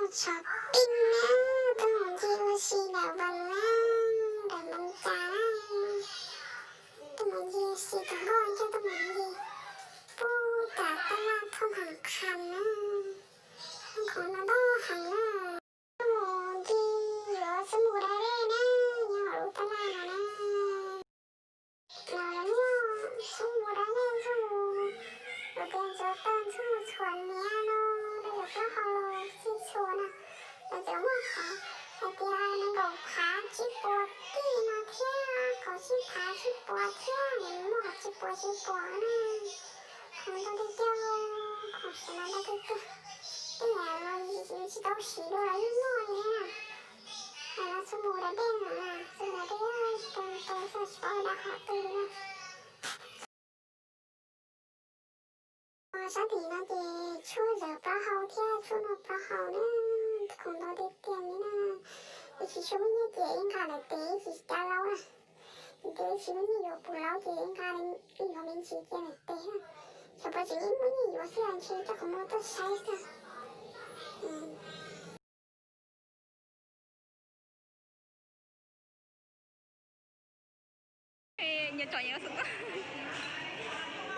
Shopping na, tuaj mus ncig ua si ntawm Vees na, ntawm Moos Cas na. Tuaj mus ncig ua si, tus nkauj coj tuaj mus ncig puag tom tab laj Thoj Nphas Qha na. Khoom no ntau heev na. Tuaj mus ncig yuav xub npum da dej na, nyob hauv lub tab laj no na. Los lawv muaj xub npum da dej ntxuag, lawv tias ntxuav taws ntxuag txhuam hniav no, rau cov plaub hau los txhij txhua na. Lawv tseem muaj qhov hais tias nees nkaum phav tsib puas tij no thiab, kaum tsib phav tsib puas thiab, nws muaj qhov tsib puas tsib puas na. Khoom ntau tiag tiag, khoom sawv daws ntau tiag tiag. Tej yam los yus tsis tau siv dua los yeej muaj li thiab na. Hais los xub npum da dej na, xub npum da dej, tus tus xyov tsis paub da qhov twg li na. Sab tim no ces tshuaj zawv plaub hau thiab tshuaj noj plaub hau na, khoom ntau tiag tiag li na. Yus tsis muaj nyiaj ces ib nqa daim tes ib tsis cab laub na. Yus twb tsis muaj nyiaj yuav puv laub ces ib nqa ib yuav me ntsis cia daim tes na. Xyov puas tseem muaj nyiaj yuav thiab ntshe coj qhov muag tuaj saib xwb.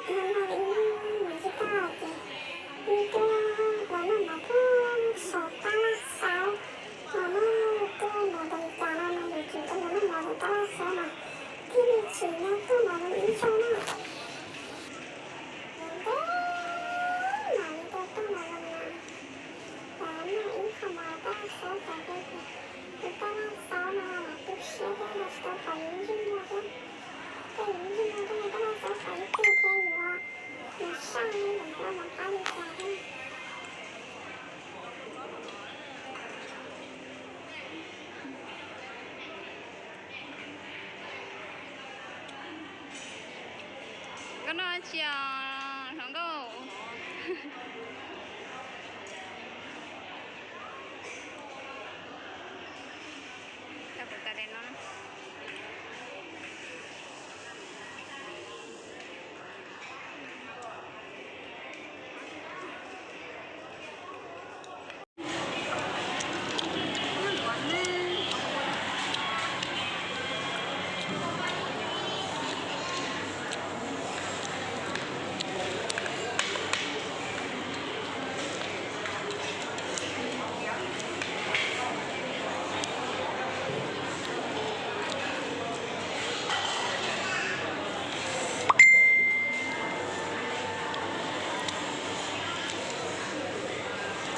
Hnub no ib hnub mas tsis tau ces wb tuaj los noj mov puag saum tab laj Xauv no na. Tuaj mus tau li cas no mas yuav tsum tau los noj mov rau tab laj Xauv mas thiaj li tsim nyog tuaj mov zoo ib zaug na. Ntev ntev mas li tuaj tuaj mov zoo no, cas noj ib qho mov rau tab laj Xauv tas kiag ces tus tab laj Xauv no mas tu siab thiab no tsis tau pom yus lub ntsej muag thiab. Tej yus lub ntsej muag tej no tab laj Xauv pom ib tug thiab yuav, yuav saj li ntawm no los qab li cas thiab. Koj noj tsi os hluas nkauj?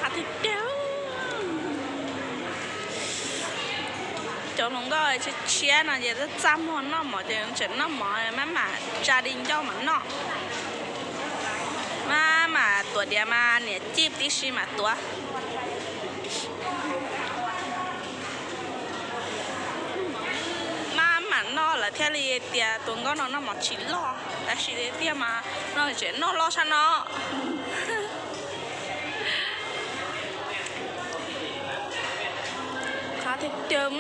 Qab tiag tiag. Cov hluas nkauj tshiab tshiab no ces txaj muag noj mov ces tseem noj mov maj mam tsa di ncauj mam noj. Maj mam tuav diav mas niam cij tib si mam tuav. Maj mam noj lawv thiaj li tias tus nkauj no noj mov tsis loj, tab sis tiag mas no tseem noj loj sab no. Qab tiag tiag.